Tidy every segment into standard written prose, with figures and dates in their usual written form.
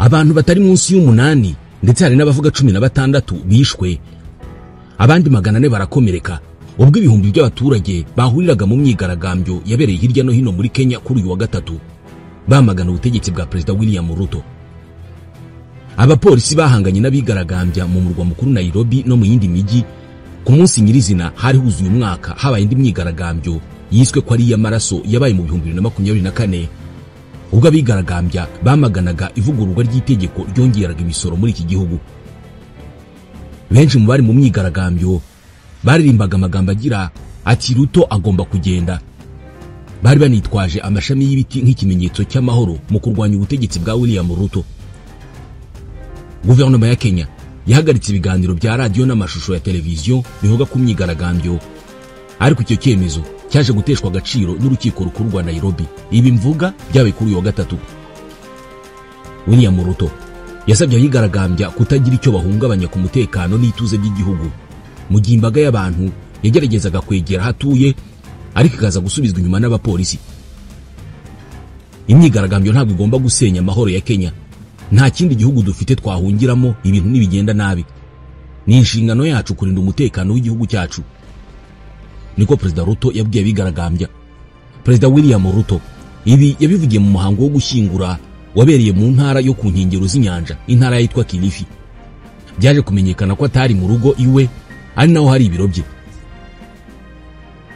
Abantu batari munsi y'umunani ndetse hari n'abavuga 16 bishwe, abandi 400 barakomereka ubwo ibihumbi by'abaturage bahuriraga mu myigaragambyo yabereye hirya no hino muri Kenya kuri uyu wa gatatu bamagana ubutegetsi bwa Perezida William Ruto. Abapolisi bahanganye n'abigaragambya mu murwa mukuru Nairobi no mu yindi mijyi. Ku munsi nyirizina hari huzuye umwaka habaye indi myigaragambyo yiswe ko ari iy'amaraso yabaye mu 2024 ubwo abigaragambya bamaganaga ivugururwa ry'itegeko ryongeraga imisoro muri iki gihugu. Benshi mu bari mu myigaragambyo baririmbaga amagambo agira ati Ruto agomba kugenda. Bari banitwaje amashami y'ibiti nk'ikimenyetso cy'amahoro mu kurwanya ubutegetsi bwa William Ruto. Guverinoma ya Kenya yahagaritse ibiganiro bya radiyo n'amashusho ya televiziyo bivuga ku myigaragambyo, ariko icyo cyemezo cyaje guteshwa agaciro n'urukiko rukuru rwa Nairobi. Ibi mvuga byabaye kuri uyu wa gatatu. William Ruto yasabye abigaragambya kutagira icyo bahungabanya ku mutekano n'ituze by'igihugu, mu gihe imbaga y'abantu yageragezaga kwegera hatuye ariko ikaza gusubizwa inyuma n'abapolisi. Imyigaragambyo ntabwo igomba gusenya amahoro ya Kenya. Nta kindi gihugu dufite twahungiramo ibintu nibigenda nabi. Ni inshingano yacu kurinda umutekano w'igihugu cyacu, niko Perezida Ruto yabwiye abigaragambya. Perezida William Ruto ibi yabivugiye mu muhango wo gushyingura wabereye mu ntara yo ku nkengero z'inyanja, intara yitwa Kilifi. Byaje kumenyekana ko atari mu rugo iwe, ari naho hari ibiro bye.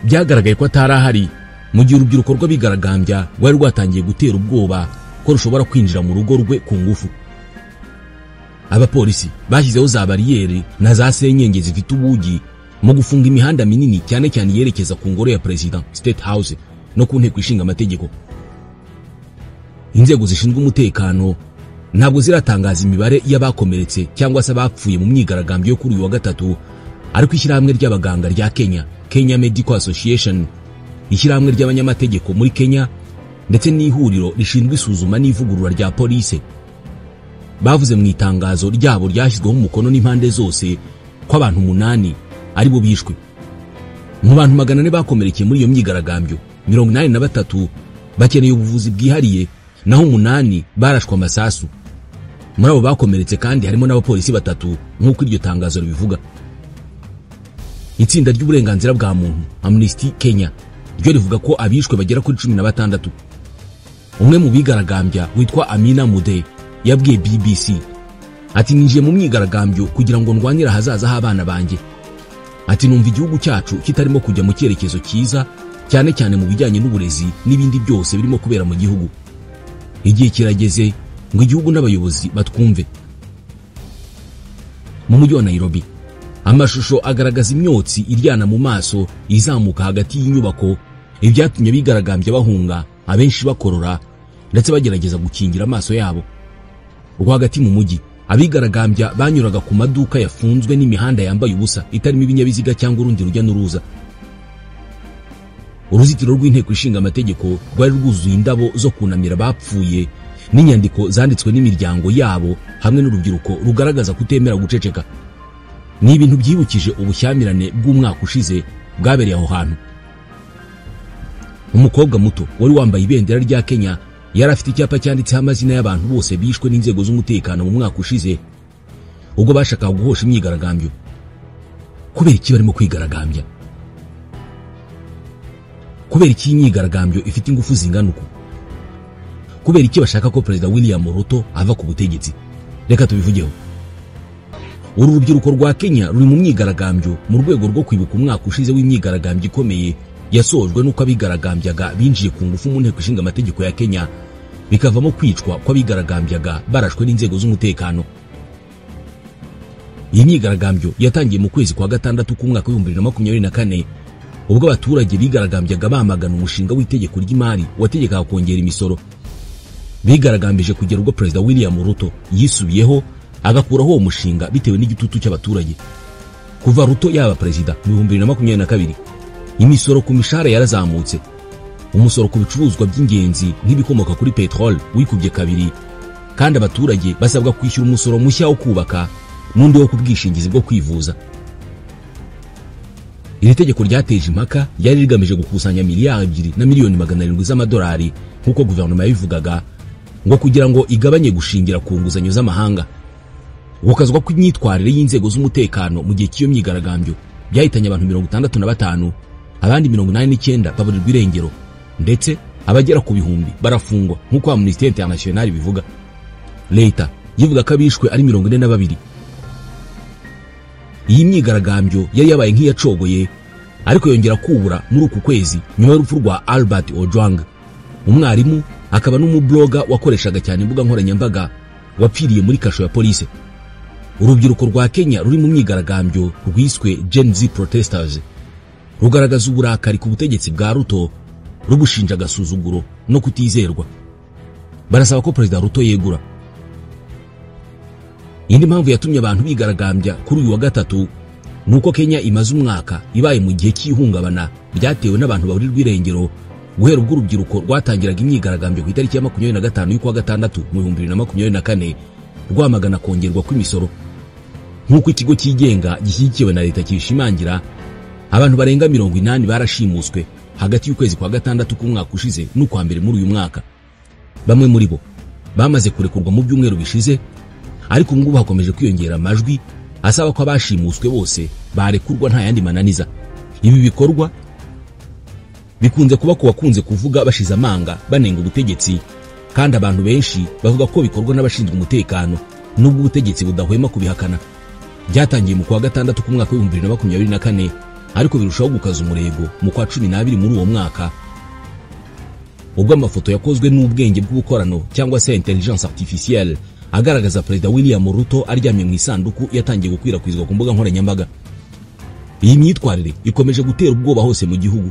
Byagaragaye ko atari ahari mu gihe urubyiruko rw'abigaragambya rwari rwatangiye gutera ubwoba ko rushobora kwinjira mu rugo rwe ku ngufu. Abapolisi bashyizeho za bariyeri na za senyenge zifite ubugi mu gufunga imihanda minini, cyane cyane yerekeza ku ngoro ya President State House no ku nteko ishinga amategeko. Inzego zishinzwe umutekano ntabwo ziratangaza imibare y'abakomeretse cyangwa se abapfuye mu myigaragambyo yo kuri uyu wa gatatu, ariko ishyirahamwe ry'abaganga rya Kenya, Kenya Medical Association, ishyirahamwe ry'abanyamategeko muri Kenya ndetse n'ihuriro rishinzwe isuzuma n'ivugurura rya polisi bavuze mu itangazo ryabo ryashyizweho umukono n'impande zose ko abantu 8 aribo bishwe. Mu bantu 400 bakomerekeye muri iyo myigaragambyo, 83 bakeneye ubuvuzi bwihariye, naho 8 barashwe amasasu. Muri abo bakomeretse kandi harimo n'abapolisi 3 nk'uko iryo tangazo ribivuga. Itsinda ry'uburenganzira bwa muntu Amnesty Kenya ryo rivuga ko abishwe bagera kuri 16. Umwe mu bigaragambya witwa Amina Mude yabwiye BBC ati ninjiye mu myigaragambyo kugira ngo ndwanire ahazaza h'abana banjye. Ati numva igihugu cyacu kitarimo kujya mu cyerekezo cyiza, cyane cyane mu bijyanye n'uburezi n'ibindi byose birimo kubera mu gihugu. Igihe kirageze ngo igihugu n'abayobozi batwumve. Mu mujyi wa Nairobi amashusho agaragaza imyotsi iryana mu maso izamuka hagati y'inyubako, ibyatumye bigaragambya bahunga, abenshi bakorora ndetse bagerageza gukingira amaso yabo. Rwagati mu mujyi abigaragambya banyuraga ku maduka yafunzwe n'imihanda yambaye ubusa itarimo ibinyabiziga cyangwa urundi rujya n'uruza. Uruzitiro rw'inteko ishinga amategeko rwari rwuzuye indabo zo kunamira abapfuye n'inyandiko zanditswe n'imiryango yabo hamwe n'urubyiruko rugaragaza kutemera guceceka. Ni ibintu byibukije ubushyamirane bw'umwaka ushize bwabereye aho hantu. Umukobwa muto wari wambaye ibendera rya Kenya yari afite icyapa cyanditseho amazina y'abantu bose bishwe n'inzego z'umutekano mu mwaka ushize ubwo bashakaga guhosha imyigaragambyo. Kubera iki barimo kwigaragambya? Kubera iki imyigaragambyo ifite ingufu zingana uku? Kubera iki bashaka ko Perezida William Ruto ava ku butegetsi? Reka tubivugeho. Uru rubyiruko rwa Kenya ruri mu myigaragambyo mu rwego rwo kwibuka umwaka ushize w'imyigaragambyo ikomeye yasojwe n'uko abigaragambyaga binjiye ku ngufu mu nteko ishinga amategeko ya Kenya, bikavamo kwicwa kw'abigaragambyaga barashwe n'inzego z'umutekano. Iyi myigaragambyo yatangiye mu kwezi kwa gatandatu k'umwaka w'ibihumbi bibiri na makumyabiri na kane ubwo abaturage bigaragambyaga bamagana umushinga w'itegeko ry'imari wategekaga kongera imisoro. Bigaragambije kugera ubwo Perezida William Ruto yisubiyeho agakuraho uwo mushinga bitewe n'igitutu cy'abaturage. Kuva Ruto yaba perezida mu 2022, imisoro ku mishahara yarazamutse. Umusoro ku bicuruzwa by'ingenzi nk'ibikomoka kuri petrol wikubye kabiri, kandi abaturage basabwa kwishyura umusoro mushya wo kubaka n'undi wo ku bwishingizi bwo kwivuza. Iri tegeko ryateje impaka ryari rigamije gukusanya miliyari 2 na miliyoni 700 z'amadolari nk'uko guverinoma yabivugaga, ngo kugira ngo igabanye gushingira ku nguzanyo z'amahanga. Gukazwa kw'imyitwarire y'inzego z'umutekano mu gihe cy'iyo myigaragambyo byahitanye abantu 65, abandi 89 baburirwa irengero, ndetse abagera ku bihumbi barafungwa nk'uko Amnesty International bivuga. Leta yivuga ko abishwe ari 42. Iyi myigaragambyo yari yabaye nk'iyacogoye, ariko yongera kubura muri uku kwezi nyuma y'urupfu rwa Albert Ojwang, umwarimu akaba n'umubloga wakoreshaga cyane imbuga nkoranyambaga, wapfiriye muri kasho ya polisi. Urubyiruko rwa Kenya ruri mu myigaragambyo rwiswe Gen Z Protesters rugaragaza uburakari ku butegetsi bwa Ruto, rubushinja agasuzuguro no kutizerwa. Barasaba ko Perezida Ruto yegura. Indi mpamvu yatumye abantu bigaragambya kuri uyu wa gatatu nuko Kenya imaze umwaka ibaye mu gihe cy'ihungabana ryatewe n'abantu baburirwa irengero guhera ubwo urubyiruko rwatangiraga imyigaragambyo ku itariki ya 25 y'ukwa gatandatu mu 2024 rwamagana kongerwa kw'imisoro. Nk'uko ikigo cyigenga gishyigikiwe na leta kibishimangira, abantu barenga 80 barashimuswe hagati y'ukwezi kwa gatandatu k'umwaka ushize n'ukwa mbere muri uyu mwaka. Bamwe muri bo bamaze kurekurwa mu byumweru bishize, ariko ubu ngubu hakomeje kwiyongera amajwi asaba ko abashimuswe bose barekurwa nta yandi mananiza. Ibi bikorwa bikunze kuba ku bakunze kuvuga bashize amanga banenga ubutegetsi, kandi abantu benshi bavuga ko bikorwa n'abashinzwe umutekano nubwo ubutegetsi budahwema kubihakana. Byatangiye mu kwa gatandatu k'umwaka w'ibihumbi bibiri na makumyabiri na kane, ariko birushaho gukaza umurego mu kwa 12 muri uwo mwaka, ubwo amafoto yakozwe n'ubwenge bw'ubukorano cyangwa se intelligence artificielle agaragaza Perezida William Ruto aryamye mu isanduku yatangiye gukwirakwizwa ku mbuga nkoranyambaga. Iyi myitwarire ikomeje gutera ubwoba hose mu gihugu,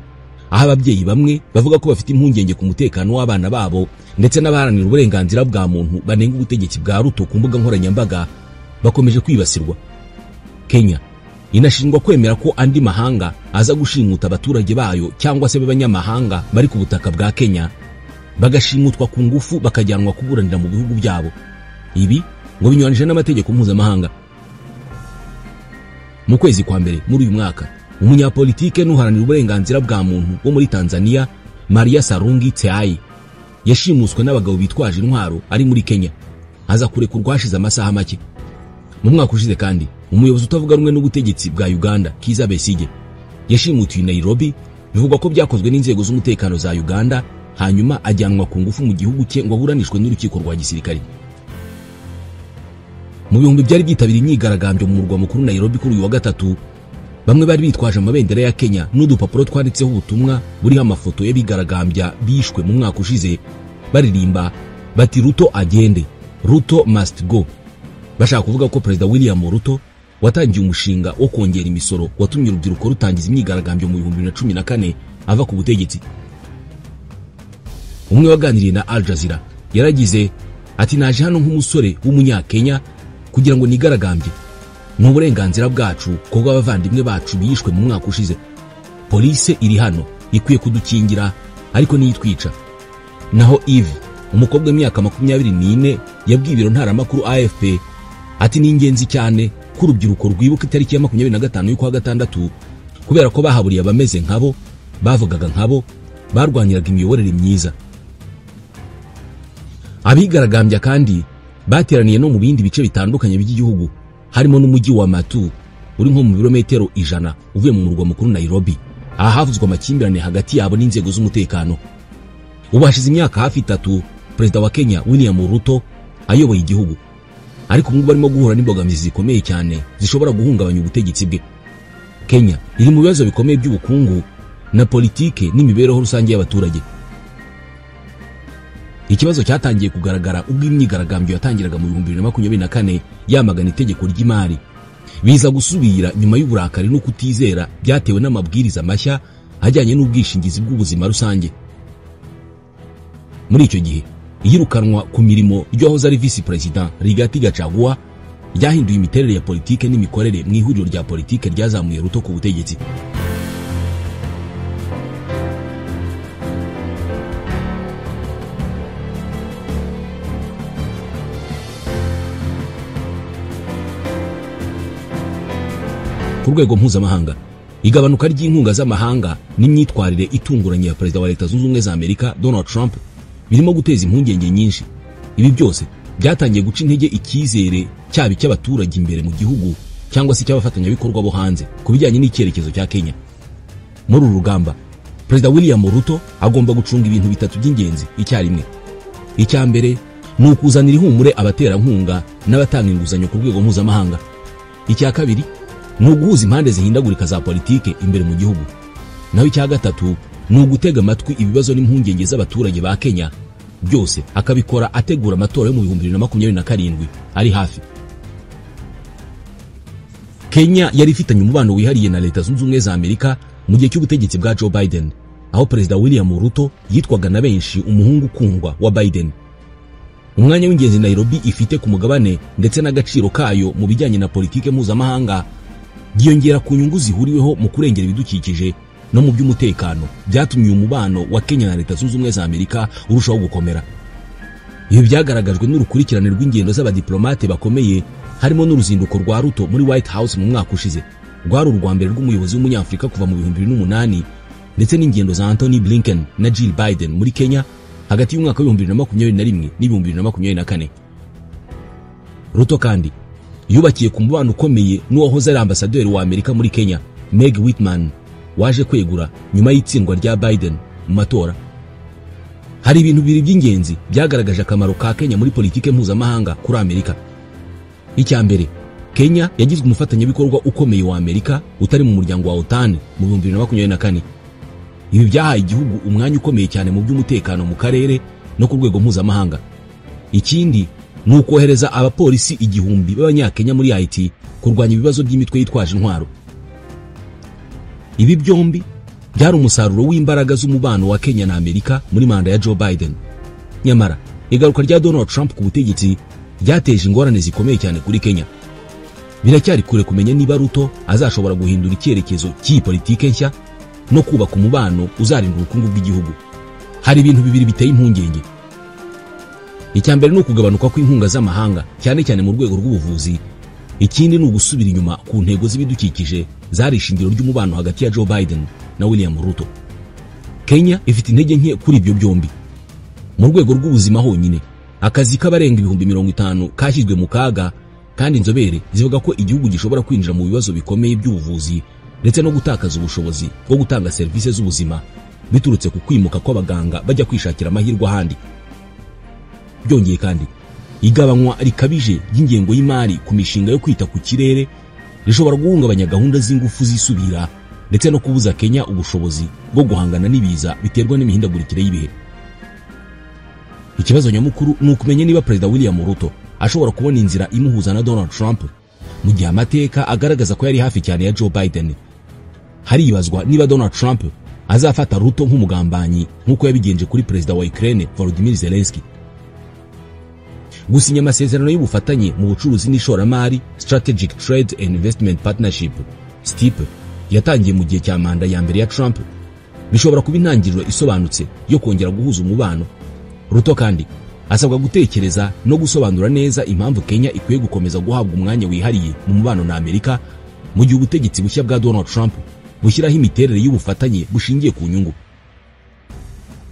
aho ababyeyi bamwe bavuga ko bafite impungenge ku mutekano w'abana babo, ndetse n'abaharanira uburenganzira bwa muntu banenga ubutegetsi bwa Ruto ku mbuga nkoranyambaga bakomeje kwibasirwa. Kenya inashinjwa kwemera ko andi mahanga aza gushimuta abaturage bayo cyangwa se b'abanyamahanga bari ku butaka bwa Kenya, bagashimutwa ku ngufu bakajyanwa kuburanira mu bihugu byabo. Ibi ngo binyuranije n'amategeko mpuzamahanga. Mu kwezi kwa mbere muri uyu mwaka, umunyapolitike n'uharanira uburenganzira bwa muntu wo muri Tanzania, Maria Sarungi Tsehai, yashimuswe n'abagabo bitwaje intwaro ari muri Kenya, aza kurekurwa hashize amasaha make. Mu mwaka ushize kandi, umuyobozi utavuga rumwe n'ubutegetsi bwa Uganda, Kizza Besigye, yashimutiwe i Nairobi, bivugwa ko byakozwe n'inzego z'umutekano za Uganda, hanyuma ajyanwa ku ngufu mu gihugu cye ngo aburanishwe n'urukiko rwa gisirikare. Mu bihumbi byari byitabiriye imyigaragambyo mu murwa mukuru Nairobi kuri uyu wa gatatu, bamwe bari bitwaje amabendera ya Kenya n'udupapuro twanditseho ubutumwa buriho amafoto y'abigaragambya bishwe mu mwaka ushize, baririmba bati Ruto agende, Ruto must go. Bashaka kuvuga ko Perezida William Ruto watangiye umushinga wo kongera imisoro watumye urubyiruko rutangiza imyigaragambyo mu 2014 ava ku butegetsi. Umwe waganiriye na Al Jazeera yaragize ati naje hano nk'umusore w'umunyakenya kugira ngo nigaragambye, ni uburenganzira bwacu ko bw'abavandimwe bacu bishwe mu mwaka ushize. Polisi iri hano ikwiye kudukingira ariko niyitwica. Naho Eve, umukobwa w'imyaka 24, yabwiye ibiro ntaramakuru AFP ati ni ingenzi cyane ko urubyiruko rwibuka itariki ya 25 y'ukwa gatandatu, kubera ko bahaburiye abameze nkabo, bavugaga nkabo, barwaniraga imiyoborere myiza. Abigaragambya kandi bateraniye no mu bindi bice bitandukanye by'igihugu, harimo n'umujyi wa Matu uri nko mu birometero 100 uvuye mu murwa mukuru Nairobi, ahavuzwe amakimbirane hagati yabo n'inzego z'umutekano. Ubu hashize imyaka hafi 3 Perezida wa Kenya William Ruto ayoboye igihugu, ariko ubu barimo guhura n'imbogamizi zikomeye cyane zishobora guhungabanya ubutegetsi bwe. Kenya iri mu bibazo bikomeye by'ubukungu na politike n'imibereho rusange y'abaturage. Ikibazo cyatangiye kugaragara ubwo imyigaragambyo yatangiraga mu 2024 yamagana itegeko ry'imari, biza gusubira nyuma y'uburakari no kutizera byatewe n'amabwiriza mashya ajyanye n'ubwishingizi bw'ubuzima rusange. Muri icyo gihe, iyirukanwa ku mirimo ry'uwahoze ari Vice President Rigathi Gachagua ryahinduye imiterere ya politike n'imikorere mu ihuriro rya politike ryazamuye Ruto ku butegetsi. Ku rwego mpuzamahanga, igabanuka ry'inkunga z'amahanga n'imyitwarire itunguranye ya Perezida wa Leta Zunze Ubumwe za Amerika Donald Trump birimo guteza impungenge nyinshi. Ibi byose byatangiye guca intege icyizere cyaba icy'abaturage imbere mu gihugu cyangwa se icy'abafatanyabikorwa bo hanze ku bijyanye n'icyerekezo cya Kenya. Muri uru rugamba, Perezida William Ruto agomba gucunga ibintu bitatu by'ingenzi icyarimwe. Icya mbere ni ukuzanira ihumure abaterankunga n'abatanga inguzanyo ku rwego mpuzamahanga. Icya kabiri ni uguhuza impande zihindagurika za politike imbere mu gihugu. Naho icya gatatu ni ugutega amatwi ibibazo n'impungenge z'abaturage ba Kenya, byose akabikora ategura amatora yo mu 2027 ari hafi. Kenya yari ifitanye umubano wihariye na Leta Zunze Ubumwe za Amerika mu gihe cy'ubutegetsi bwa Joe Biden, aho Perezida William Ruto yitwaga na benshi umuhungu ukundwa wa Biden. Umwanya w'ingenzi Nairobi ifite ku mugabane ndetse n'agaciro kayo mu bijyanye na politike mpuzamahanga byiyongera ku nyungu zihuriweho mu kurengera ibidukikije no mu by'umutekano, byatumye uyu mubano wa Kenya na Leta Zunze Ubumwe za Amerika urushaho gukomera. Ibi byagaragajwe n'urukurikirane rw'ingendo z'abadiplomate bakomeye, harimo n'uruzinduko rwa Ruto muri White House mu mwaka ushize, rwari urwa mbere rw'umuyobozi w'umunyafurika kuva mu 2008, ndetse n'ingendo za Anthony Blinken na Jill Biden muri Kenya hagati y'umwaka wa 2021 n'ibihumbi 2024. Ruto kandi yubakiye ku mubano ukomeye n'uwahoze ari ambasaderi wa Amerika muri Kenya, Meg Whitman, waje kwegura nyuma y'itsindwa rya Biden mu matora. Hari ibintu bibiri by'ingenzi byagaragaje akamaro ka Kenya muri politike mpuzamahanga kuri Amerika. Icya mbere, Kenya yagizwe umufatanyabikorwa ukomeye wa Amerika utari mu muryango wa OTAN mu 2024. Ibi byahaye igihugu umwanya ukomeye cyane mu by'umutekano mu karere no ku rwego mpuzamahanga. Ikindi ni ukohereza abapolisi 1000 b'abanyakenya muri Haiti kurwanya ibibazo by'imitwe yitwaje intwaro. Ibi byombi byari umusaruro w'imbaraga z'umubano wa Kenya na Amerika muri manda ya Joe Biden. Nyamara igaruka rya Donald Trump ku butegetsi ryateje ingorane zikomeye cyane kuri Kenya. Biracyari kure kumenya niba Ruto azashobora guhindura icyerekezo cy'iyi politike nshya no kubaka umubano uzarinda ubukungu bw'igihugu. Hari ibintu bibiri biteye impungenge. Icya mbere ni ukugabanuka kw'inkunga z'amahanga, cyane cyane mu rwego rw'ubuvuzi. Ikindi ni ugusubira inyuma ku ntego z'ibidukikije zari ishingiro ry'umubano hagati ya Joe Biden na William Ruto. Kenya ifite intege nke kuri ibyo byombi. Mu rwego rw'ubuzima honyine, akazi k'abarenga 50,000 kashyizwe mu kaga, kandi inzobere zivuga ko igihugu gishobora kwinjira mu bibazo bikomeye by'ubuvuzi ndetse no gutakaza ubushobozi bwo gutanga serivisi z'ubuzima biturutse ku kwimuka kw'abaganga bajya kwishakira amahirwe ahandi. Byongeye kandi, igabanywa rikabije ry'ingengo y'imari ku mishinga yo kwita ku kirere rishobora guhungabanya gahunda z'ingufu zisubira ndetse no kubuza Kenya ubushobozi bwo guhangana n'ibiza biterwa n'imihindagurikire y'ibihe. Ikibazo nyamukuru ni ukumenya niba Perezida William Ruto ashobora kubona inzira imuhuza na Donald Trump mu gihe amateka agaragaza ko yari hafi cyane ya Joe Biden. Haribazwa niba Donald Trump azafata Ruto nk'umugambanyi nk'uko yabigenje kuri Perezida wa Ukraine Volodymyr Zelensky. Gusinya amasezerano y'ubufatanye mu bucuruzi n'ishoramari Strategic Trade and Investment Partnership STIP yatangiye mu gihe cya manda ya mbere ya Trump bishobora kuba intangiriro isobanutse yo kongera guhuza umubano. Ruto kandi asabwa gutekereza no gusobanura neza impamvu Kenya ikwiye gukomeza guhabwa umwanya wihariye mu mubano na Amerika mu gihe ubutegetsi bushya bwa Donald Trump bushyiraho imiterere y'ubufatanye bushingiye ku nyungu.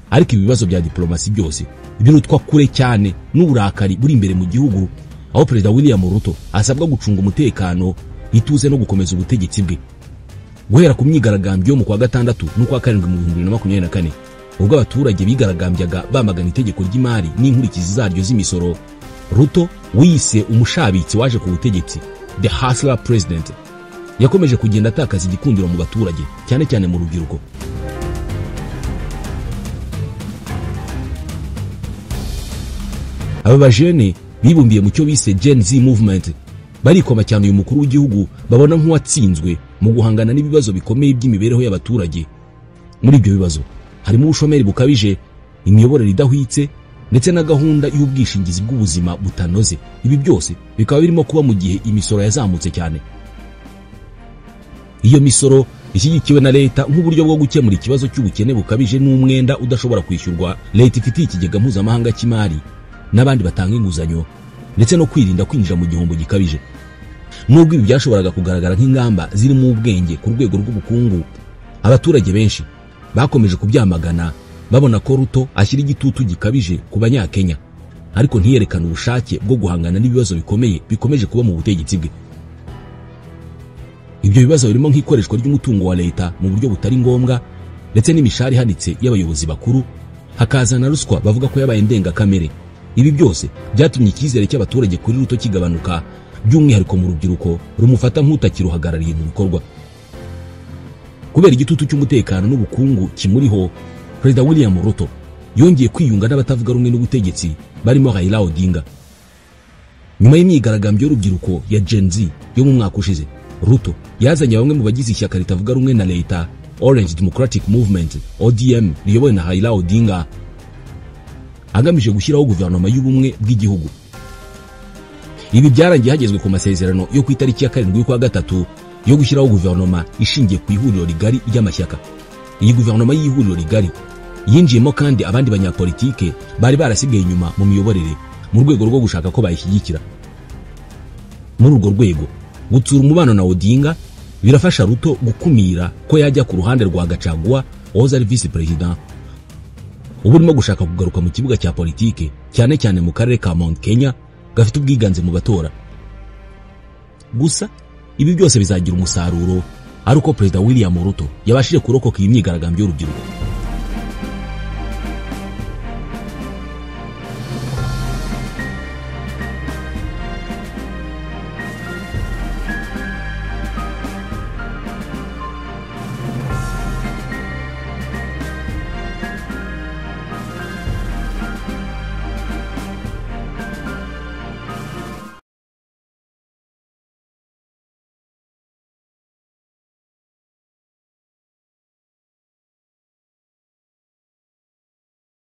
Ariko ibibazo bya diplomasi byose birutwa kure cyane n'uburakari buri imbere mu gihugu, aho Perezida William Ruto asabwa gucunga umutekano, ituze no gukomeza ubutegetsi bwe. Guhera ku myigaragambyo mu kwa gatandatu n'ukwa karindwi mu 2024, ubwo abaturage bigaragambyaga bamagana itegeko ry'imari n'inkurikizi zaryo z'imisoro, Ruto wiyise umushabitsi waje ku butegetsi, the hustler president, yakomeje kugenda atakaza igikundiro mu baturage, cyane cyane mu rubyiruko. Aba bajene bibumbiye mu cyo bise Gen Z movement barikoma cyane uyu mukuru w'igihugu babona nk'uwatsinzwe mu guhangana n'ibibazo bikomeye by'imibereho y'abaturage. Muri ibyo bibazo harimo ubushomeri bukabije, imiyoborere idahwitse ndetse na gahunda y'ubwishingizi bw'ubuzima butanoze. Ibi byose bikaba birimo kuba mu gihe imisoro yazamutse cyane. Iyo misoro ishyigikiwe na leta nk'uburyo bwo gukemura ikibazo cy'ubukene bukabije n'umwenda udashobora kwishyurwa leta ifitiye ikigega mpuzamahanga cy'imari n'abandi batanga inguzanyo, ndetse no kwirinda kwinjira mu gihombo gikabije. Nubwo ibi byashoboraga kugaragara nk'ingamba zirimo ubwenge ku rwego rw'ubukungu, abaturage benshi bakomeje kubyamagana babona ko Ruto ashyira igitutu gikabije ku banyakenya. ariko ntiyerekana ubushake bwo guhangana n'ibibazo bikomeye bikomeje kuba mu butegetsi bwe. Ibyo bibazo birimo nk'ikoreshwa ry'umutungo wa leta mu buryo butari ngombwa, ndetse n'imishahara ihanitse y'abayobozi bakuru, hakaza na ruswa bavuga ko yabaye ndengakamere. Ibi byose byatumye icyizere cy'abaturage kuri Ruto kigabanuka, by'umwihariko mu rubyiruko rumufata nk'utakiruhagarariye mu bikorwa. Kubera igitutu cy'umutekano n'ubukungu kimuriho, Perezida William Ruto yongeye kwiyunga n'abatavuga rumwe n'ubutegetsi barimo Raila Odinga. Nyuma y'imyigaragambyo y'urubyiruko ya Gen Z yo mu mwaka ushize, Ruto yazanye bamwe mu bagize ishyaka ritavuga rumwe na leta Orange Democratic Movement ODM riyobowe na Raila Odinga, agamije gushyiraho guverinoma y'ubumwe bw'igihugu. Ibi byarangiye hagezwe ku masezerano yo ku itariki ya 7 y'ukwa gatatu yo gushyiraho guverinoma ishingiye ku ihuriro rigari ry'amashyaka. Iyi guverinoma y'ihuriro rigari yinjiyemo kandi abandi banyapolitike bari barasigaye inyuma mu miyoborere mu rwego rwo gushaka ko bayishyigikira. Muri urwo rwego, gutsura umubano na Odinga birafasha Ruto gukumira ko yajya ku ruhande rwa Gachagua wahoze ari vice president, ubu urimo gushaka kugaruka mu kibuga cya politike, cyane cyane mu karere ka Mount Kenya gafite ubwiganze mu batora. Gusa ibi byose bizagira umusaruro ari uko Perezida William Ruto yabashije kurokoka iyi myigaragambyo y'urubyiruko.